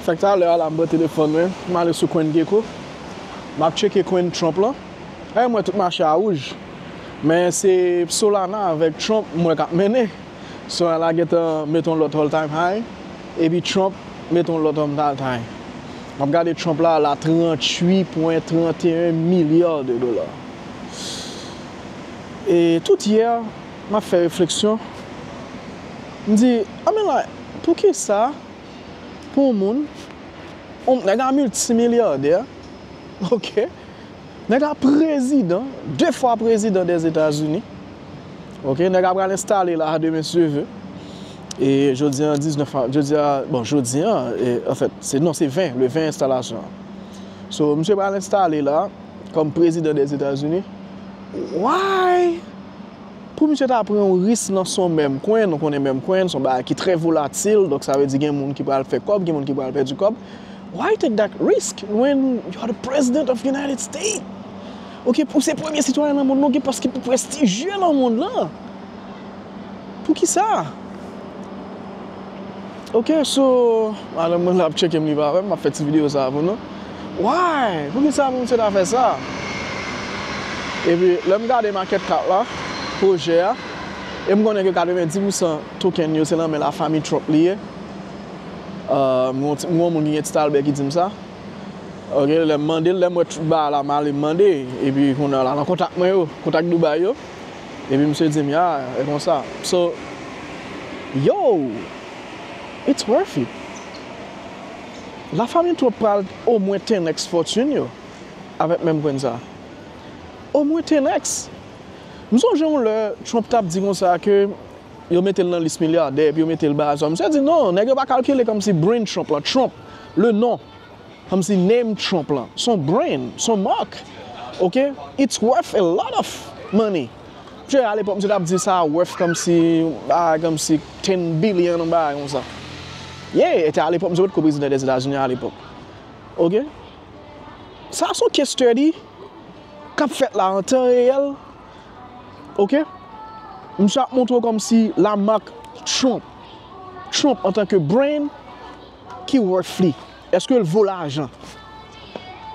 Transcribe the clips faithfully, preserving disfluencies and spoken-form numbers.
Fèk talè a la, m pran telefòn mwen, m ale sou CoinGecko. M ap tcheke coin Trump lan. E m wè tout mache a wouj. Men se Solana avèk Trump m wè k ap mennen. Solana gentan mete yon lòt all time high. Epi Trump mete yon lòt all time high. M ap gade Trump la, la tranntuit pwen tranteyen milya de dola. E tout yè, m ap fè refleksyon. M di, I mean, like, poukisa pou yon moun, yon nèg a miltimilyadè, ok? Nèg la prezidan, de fwa prezidan Dèzetazini. Ok, nèg la pral enstale la demen si Dye vle. E jodi a diznèf, jodi a, bon, jodi a, e, anfèt, se, non, se ven, le ven enstalasyon an. So, misye pral enstale la kòm prezidan Dèzetazini. Why? Pou misye ta pran yon risk nan son mèm coin, nou konnen mèm coin se yon bagay ki trè volatil, donk sa vle di gen moun ki pral fè kòb, gen moun ki pral pèdi kòb. Why take that risk when you are the president of United States? Ok, ou se premye sitwayen nan mond lan, ok, paske pou prestijye nan mond lan. Poukisa? Ok, so, madanm mwen la ap tcheke m, li pa wè m, m ap fè ti videyo sa a pou nou. Why? Poukisa pou misye ta fè sa? Epi, lè m gade market cap la, pwojè a, e m konnen ke katrevenndis pousan token yo se nan men lafanmi Trump li ye. Uh, m gon ti, m gon moun ki gen ti talbè ki di m sa. Ok, lè m mande l, lè m wè tout bagay la, m ale m mande. Epi kounye a la, nan kontak mwen yo, kontak Dubai yo. Epi misye di m, ya, e konsa. So, yo, it's worth it. Lafanmi Trump pral omwen ten x fòtin yo avèk menm coin sa. Omwen ten x. M sonje yon lè Trump t ap di konsa ke yo mete l nan lis milyadè, epi yo mete l ba sa. Misye di non, nèg yo pa kalkile kòmsi brain Trump lan, Trump, le non, kòmsi name Trump lan, son brain, son mark. Ok? It's worth a lot of money. Misye, alepòk, misye t ap di sa worth kòmsi, ah, kòmsi ten billion, yon bagay konsa. Yeah, e te alepòk, misye potko prezidan Dèzetazini alepòk. Ok? Sa se yon case study k ap fèt la an tan reyèl. Ok? Misye ap montre w kòmsi la mark Trump. Trump antanke brain ki worth li. Èske l vo lajan?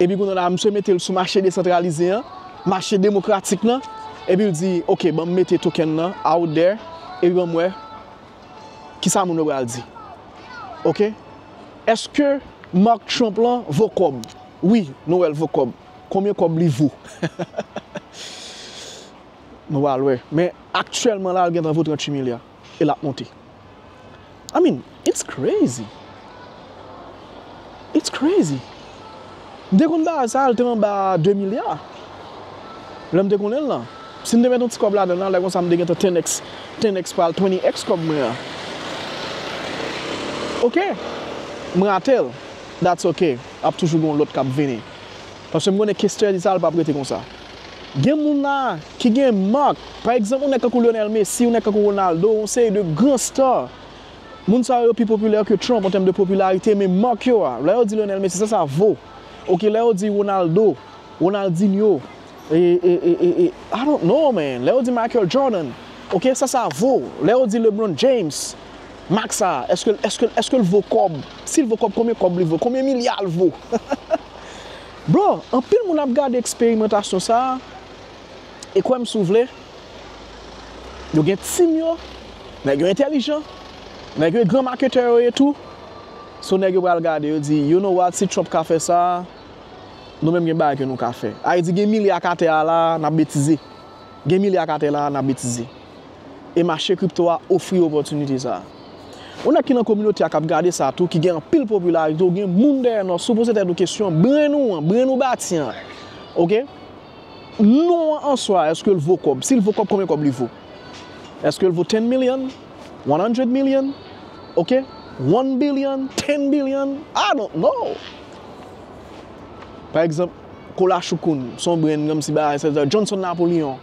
Epi kounye a la, misye mete l sou mache desantralize an, mache demokratik lan, epi l di, ok, ban m mete token nan out there, epi ban m wè kisa moun yo pral di. Ok? Èske mark Trump lan vo kòb? Wi, nou wè l vo kòb. Konbyen kòb li vo? Nou pral wè. Men aktyèlman la, l gentan vo tranntuit milya. E l ap monte. I mean, it's crazy. It's crazy. M te konn bagay sa, l te anba de milya. Lè m te konnen l lan. Si m te met yon ti kòb ladan l, lè konsa m te gentan ten x, ten x pral twenty x kòb mwen an. Ok. M rate l. That's ok. Ap toujou gen yon lòt k ap vini. Paske m konnen case study sa, l p ap rete konsa. Gen moun la ki gen mark. Pa egzanp, yon nèg kankou Lionel Messi, yon nèg kankou Ronaldo, yon seri de gran star. Moun sa yo pi popilè ke Trump an tèm de popilarite, men mark yo a, lè yo di Lionel Messi, sa sa vo. Ok, lè yo di Ronaldo, Ronaldinho, e, e, e, e, e, I don't know, man. Lè yo di Michael Jordan, ok, sa sa vo. Lè yo di LeBron James, mark sa, èske, èske, èske l vo kòb? Si l vo kòb, konbyen kòb li vo? Konbyen milya l vo? Bro, anpil moun ap gade eksperimantasyon sa a, e kwè m si w vle, yo gen team yo, nèg yo entèlijan, nèg yo gran maketè yo ye tou. So nèg yo pral gade, yo di, you know what, si Trump ka fè sa, nou menm gen bagay ke nou ka fè. Ayiti gen milya k atè a la, n ap betize. Gen milya k atè la, n ap betize. E mache kripto a ofri opòtinite sa a. Ou nèg ki nan kominote a k ap gade sa tou, ki gen anpil popilarite, ou gen moun dèyè nou, si w poze tèt ou kesyon, brain ou an, brain ou bati an. Ok? Non an an swa, èske l vo kòb? Si l vo kòb, konbyen kòb li vo? Èske l vo ten million? One hundred million? Ok? One billion? Ten billion? I don't know. Pa egzanp, Kola Choukoun, se yon brain kòmsi bagay, se Johnson Napoléon.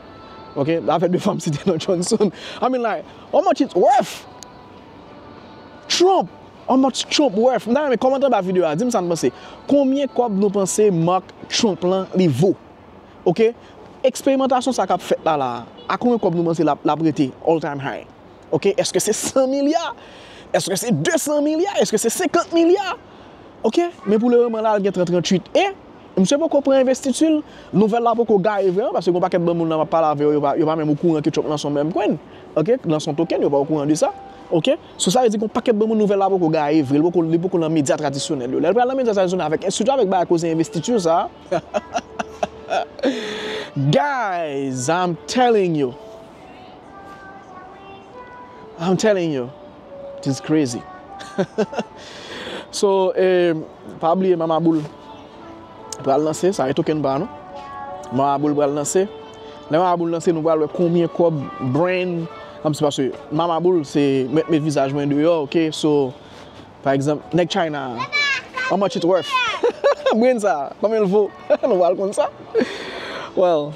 Ok? Avèk de fwa m site non Johnson. I mean, like, how much it's worth? Trump, how much Trump worth? M ta renmen kòmante anba videyo a, di m sa n panse. Konbyen kòb nou panse mark Trump lan li vo? Ok? Eksperimantasyon sa k ap fèt la la, a konbyen kòb nou panse l ap, l ap rete all time high? Ok? Èske se san milya? Èske se de san milya? Èske se senkant milya? Ok, men pou le moman la, l gen trant trant uit e misye poko pran envestiti l. Nouvèl la poko gaye vrèman, paske gon pakèt bann moun nan m ap pale avè yo, yo pa, yo pa menm okouran ke Trump lanse yon meme coin. Ok, lanse yon token, yo pa okouran de sa. Ok, so sa vle di gon pakèt bann moun nouvèl la poko gaye vre, li poko, li poko nan medya tradisyonèl yo. Lè l pral nan medya tradisyonèl avèk, sitou avèk bagay koze envestiti sa. Guys, I'm telling you. I'm telling you. This is crazy. So, eh, pa bliye Mama Boul pral lanse, sa e token pa nou. Mama Boul pral lanse. Lè Mama Boul lanse, nou pral wè konbyen kòb brand, kòmsi paske Mama Boul se mèt met vizaj mwen deyò, ok? So, pa egzanp, nèg China, how much it worth? Brand sa, konbyen l vo? Nou pral konn sa. Well,